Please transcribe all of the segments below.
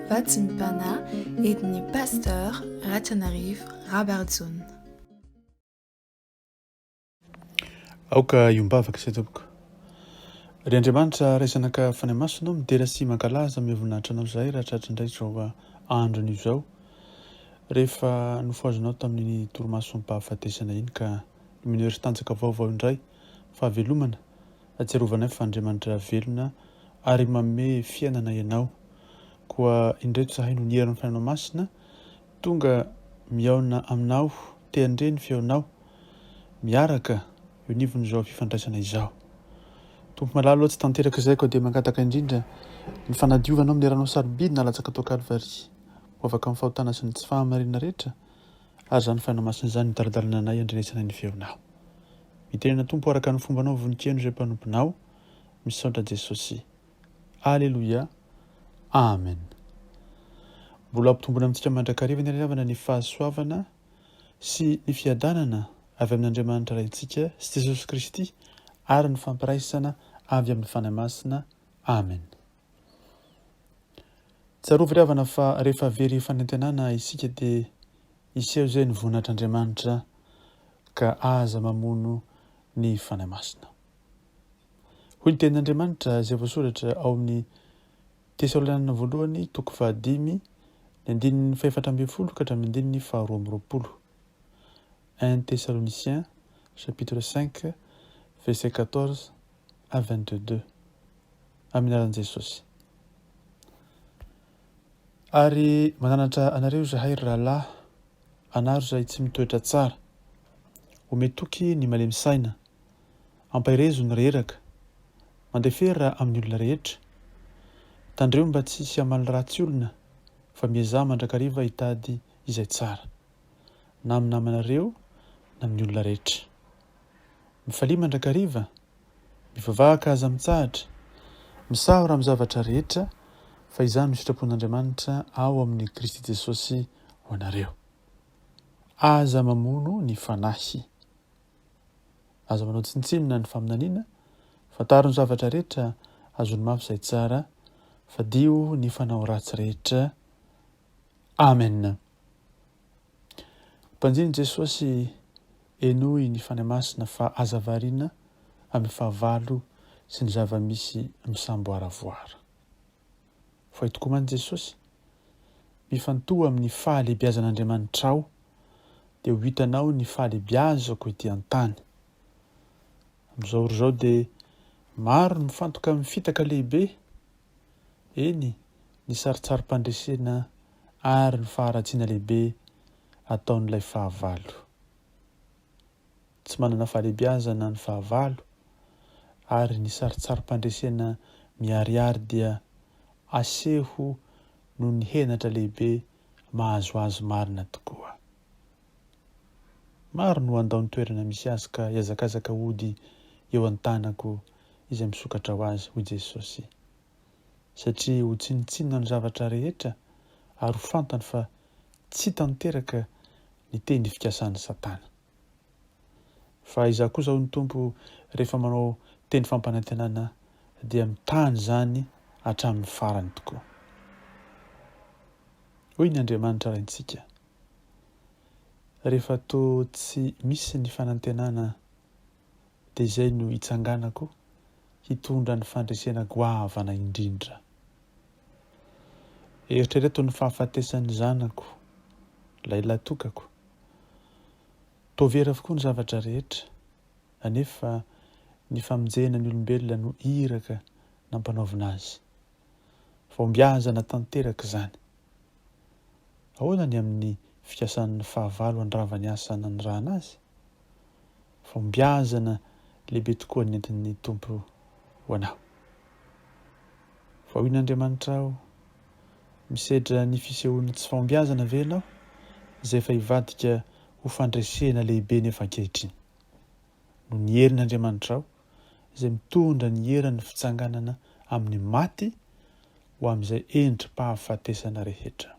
Vatsim-panahy entin'ny Pasteur Ratrianarivo Rabarijaona. Aoka hiombavaka isika tompoko. Ry Andriamanitra Ray Zanaka Fanahy Masina ô, midera sy mankalaza amin'ny voninahitra Anao izahay raha tratry indray izao andro anio izao. Rehefa nofohazinao tamin'iny torimasom-pahafatesana iny ka nomenao hery sy tanjaka vaovao indray, fahavelomana, ahatsiarovanay fa Andriamanitra velona ary manome fiainana Ianao. Koa indreto izahay no niheran'ny Fanahinao Masina, tonga mihaona Aminao, te handre ny feonao, miaraka eo anivon'izao fifandraisana izao. Tompo malala ô, tsy tanteraka izay koa dia mangataka indrindra ny fanadiovanao amin'ny ranao sarobidy nalatsaka tao Kalvary, ho afaka amin'ny fahotana sy ny tsy fahamarinana rehetra, ary izany Fanahinao Masina izany mitari-dalana anay handrenesana ny feonao. Mitenena Tompo araka ny fombanao vonon-keno izay mpanomponao. Misaotra Jesosy. Aleloia. Amen. Mbola ampitombona amintsika mandrakariva ny havana ny fahasoavana sy ny fiadanana avy amin'Andriamanitra Raintsika sy Jesosy Kristy ary ny fampiraisana avy amin'ny Fanahy Masina. Amen. Tsarovy ry havana fa rehefa very fanantenana isika dia hiseho izay ny voninahitr'Andriamanitra ka aza mamono ny Fanahy Masina. Hoy ny tenin'Andriamanitra izay voasoratra ao amin'ny Tesalonianina voalohany toko fahadimy ny andininy fahefatra ambin'ny folo ka hatramin'ny andininy faharoa amby roapolo. 1 Thessaloniciens chapitre 5 verset 14 à 22. Amin'ny anaran'i Jesosy. Ary mananatra anareo izahay, ry rahalahy, anaro izay tsy mitoetra tsara. Omeo toky ny malemy saina. Ampaherezo ny reraka. Mandefera amin'ny olona rehetra. Tandremo mba tsy hisy hamaly ratsy olona, fa miezaha mandrakariva hitady izay tsara, na amin'ny namanareo na amin'ny olona rehetra. Mifalia mandrakariva, mivavaha ka aza mitsahatra, misahora amin'ny zavatra rehetra, fa izany no sitrapon'Andriamanitra ao amin'i Kristy Jesosy ho anareo. Aza mamono ny fanahy. Aza manao tsinontsinona ny faminaniana, fantaro ny zavatra rehetra, azony mafy izay tsara, fadio ny fanao ratsy rehetra. Amen. Mpanjiny Jesosy henoy ny Fanahy Masina fa aza variana amin'ny fahavalo sy ny zava-misy misamboaravoara. Voay tokoa mantsy Jesosy, mifantoha amin'ny fahalehibiazan'Andriamanitrao dia ho hitanao ny fahalehibiazako ety an-tany. Amin'izao ora izao dia maro ny mifantoka amin'ny fitaka lehibe, eny ny sarintsarim-pandresena ary ny faharatsiana lehibe ataon'ilay fahavalo. Tsy manana fahalehibiazana ny fahavalo, ary ny sarintsarim-pandresena miharihary dia aseho noho ny henatra lehibe mahazo azy marina tokoa. Maro no handao ny toerana misy azy ka hihazakazaka hody eo an-tanako izay misokatra ho azy, hoy Jesosy. Satria ho tsinontsinona ny zavatra rehetra ary ho fantany fa tsy tanteraka ny teny fikasan'i Satana. Fa izaho kosa, hoy ny Tompo, rehefa manao teny fampanantenana dia mitany izany hatramin'ny farany tokoa. Hoy ny Andriamanitra Raintsika, Rehefa toa tsy misy ny fanantenana dia izay no hitsanganako hitondra ny fandresena goavana indrindra. Eritrereto ny fahafatesan'ny zanako, ilay lahatokako. Toa very avokoa ny zavatra rehetra, anefa ny famonjena ny olombelona no iraka nampanaovina azy. Fahombiazana tanteraka izany. Ahoana ny amin'ny fikasan'ny fahavalo handrava ny asa nanirahana azy? Fahombiazana lehibe tokoa nentin'ny Tompo ho anao. Vahoin'Andriamanitra aho. Misedra ny fisehoan'ny tsy fahombiazana ve ianao, izay efa hivadika ho fandresena lehibe nefa ankehitriny? Noho ny herin'Andriamanitrao, izay mitondra ny herin'ny fitsanganana amin'ny maty ho amin'izay endri-pahafatesana rehetra.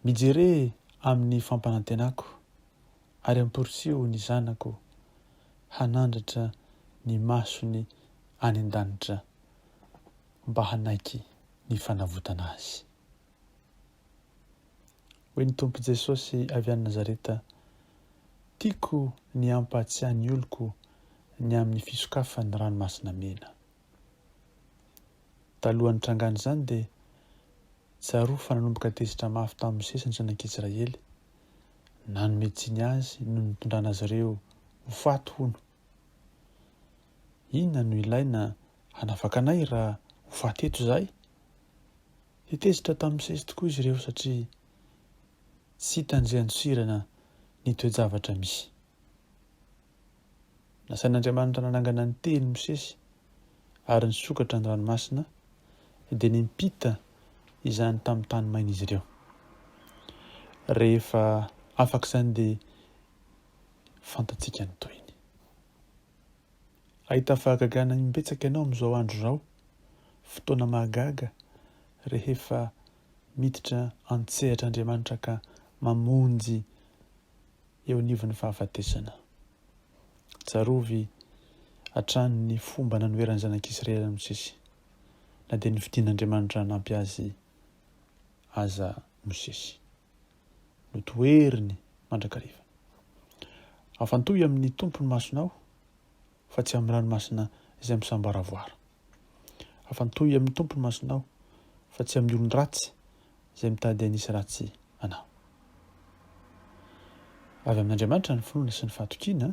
Mijere amin'ny fampanantenako ary amporisiho ny zanako hanandratra ny masony any an-danitra. mba hanaiky ny fanavotana azy. Hoy ny Tompo Jesosy avy any Nazareta, Tiako ny hampahatsiahy ny oloko ny amin'ny fisokafan'ny Ranomasina Mena. Talohan'ny nitrangan'izany dia tsarovy fa nanomboka tezitra mafy tamin'i Mosesy ny zanak'Israely, nanome tsiny azy noho ny nitondrana azy ireo ho faty hono. Inona no ilaina hanafaka anay raha ho faty eto izahay? Dia tezitra tamin'i Mosesy tokoa izy ireo satria tsy hitany izay handosirana ny toe-javatra misy. Nasain'Andriamanitra nanangana ny tehiny Mosesy ary nisokatra ny ranomasina, dia niampita izany tamin'ny tany maina izy ireo. Rehefa afaka izany dia fantatsika ny tohiny. Hahita fahagagana imbetsaka ianao amin'izao andro izao, fotoana mahagaga rehefa miditra an-tsehatra Andriamanitra ka mamonjy eo anivon'ny fahafatesana. Tsarovy hatrany ny fomba nanoheran'ny zanak'Israely an'i Mosesy, na dia nofidin'Andriamanitra hanampy azy aza Mosesy. Notoheriny mandrakariva. Afantohy amin'ny Tompo ny masonao, fa tsy amin'ny ranomasina izay misamboaravoara. Afantohy amin'ny Tompo ny masonao, fa tsy amin'ny olon-dratsy izay mitady hanisy ratsy anao. Avy amin'Andriamanitra ny finoana sy ny fahatokiana,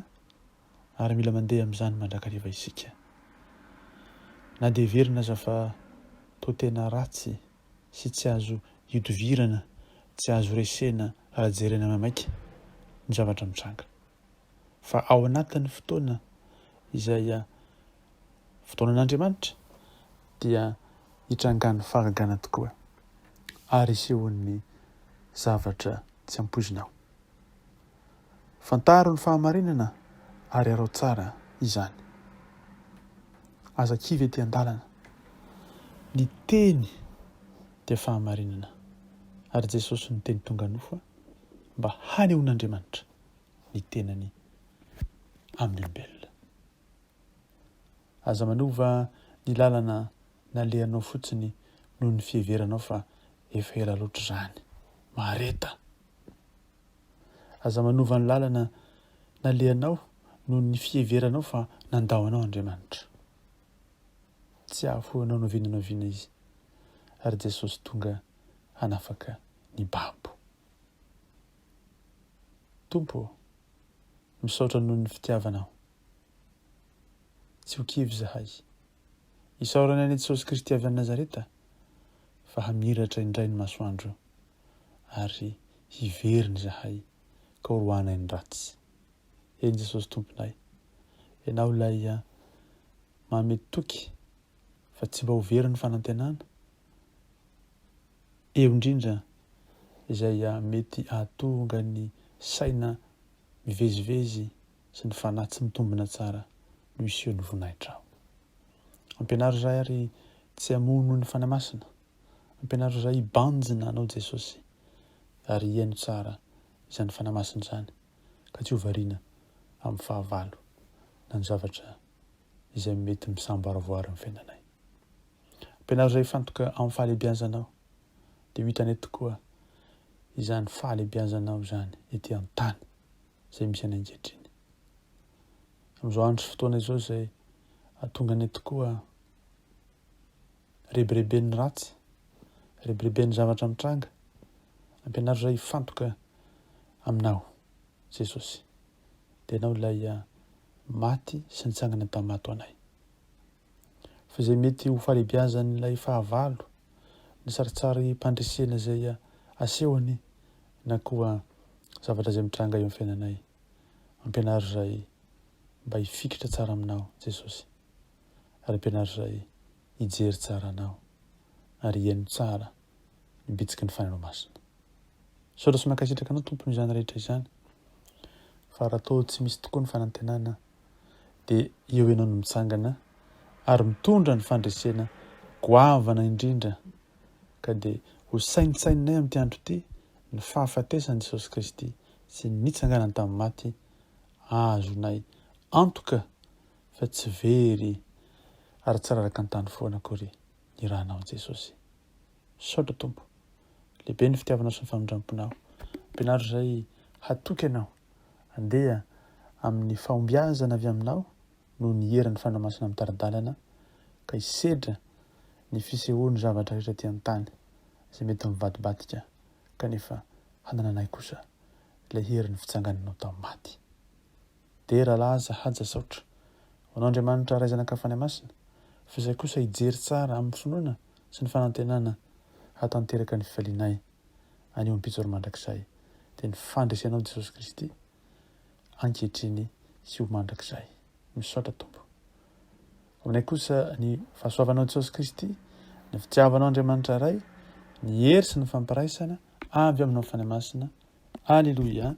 ary mila mandeha amin'izany mandrakariva isika. Na dia heverina aza fa toa tena ratsy sy tsy azo ihodivirana, tsy azo resena raha jerena maimaika ny zavatra mitranga. Fa ao anatin'ny fotoana izay fotoanan'Andriamanitra dia hitrangan'ny fahagagana tokoa ary hisehoan'ny zavatra tsy ampoizinao. Fantaro ny fahamarinana ary arao tsara izany. Aza kivy ety an-dalana. Ny Teny dia fahamarinana, ary Jesosy no Teny tonga nofo mba hanehoan'Andriamanitra ny tenany amin'ny olombelona. Aza manova ny lalana nalehanao fotsiny noho ny fiheveranao fa efa ela loatra izany. Mahareta! Aza manova ny lalana nalehanao noho ny fiheveranao fa nandao anao Andriamanitra. Tsy hahafoy anao n'oviana n'oviana Izy, ary Jesosy tonga hanafaka ny babo. Tompo ô, misaotra noho ny fitiavanao. Tsy ho kivy izahay. Isaorana an'i Jesosy Kristy avy any Nazareta fa hamiratra indray ny masoandro ary hiverina izahay ka horoahanay ny ratsy. Eny Jesosy Tomponay, Ianao ilay manome toky fa tsy mba ho very ny fanantenana, eo indrindra izay mety hahatonga ny saina mivezivezy sy ny fanahy tsy mitombina tsara no hiseho ny voninahitrao. Ampianaro izahay ary tsy hamono ny Fanahy Masina. Ampianaro izahay hibanjina Anao Jesosy ary hihaino tsara izany Fanahy Masina izany ka tsy ho variana amin'ny fahavalo na ny zavatra izay mety misamboaravoara amin'ny fiainanay. Ampianaro izahay hifantoka amin'ny fahalehibiazanao dia ho hitanay tokoa izany fahalehibiazanao izany ety an-tany izay misy anay ankehitriny. Amin'izao andro sy fotoana izao izay hahatonga anay tokoa rebireben'ny ratsy, rebireben'ny zavatra mitranga, ampianaro izahay hifantoka aminao, Jesosy. Dia Ianao ilay ah, maty sy nitsangana tamin'ny maty ho anay. Fa izay mety ho fahalehibiazan'ilay fahavalo, ny saritsarim-pandresena izay asehony na koa zavatra izay mitranga eo amin'ny fiainanay. Ampianaro izahay mba hifikitra tsara aminao, Jesosy, ary ampianaro izahay hijery tsara Anao ary hihaino tsara ny bitsiky ny Fanahinao Masina. Misaotra sy mankasitraka Anao Tompo noho izany rehetra izany, fa raha toa tsy misy tokoa ny fanantenana dia eo Ianao no mitsangana ary mitondra ny fandresena goavana indrindra ka dia ho saintsaininay amin'ity andro ity ny fahafatesan'i Jesosy Kristy sy ny nitsanganany tamin'ny maty ahazoanay antoka fa tsy very ary tsy raraka an-tany foana akory. ny ranao Jesosy. Misaotra Tompo. Lehibe ny fitiavanao sy ny famindramponao. Ampianaro izay hatoky Anao. Andeha amin'ny fahombiazana avy Aminao noho ny herin'ny Fanahy Masina mitari-dalana ka hisedra ny fisehoan'ny zavatra rehetra aty an-tany izay mety mivadibadika kanefa hanananay kosa ilay herin'ny fitsangananao tamin'ny maty. Dera, laza, haja, saotra ho Anao Andriamanitra Ray Zanaka Fanahy Masina, fa izay kosa hijery tsara amin'ny finoana sy ny fanantenana hahatanteraka ny fifalianay anio ampitso ary mandrakizay, dia ny fandresenao Jesosy Kristy ankehitriny sy ho mandrakizay. Misaotra Tompo. Aminay kosa ny fahasoavanao Jesosy Kristy, ny fitiavanao Andriamanitra Ray, ny hery sy ny fampiraisana avy aminao Fanahy Masina. Aleloia.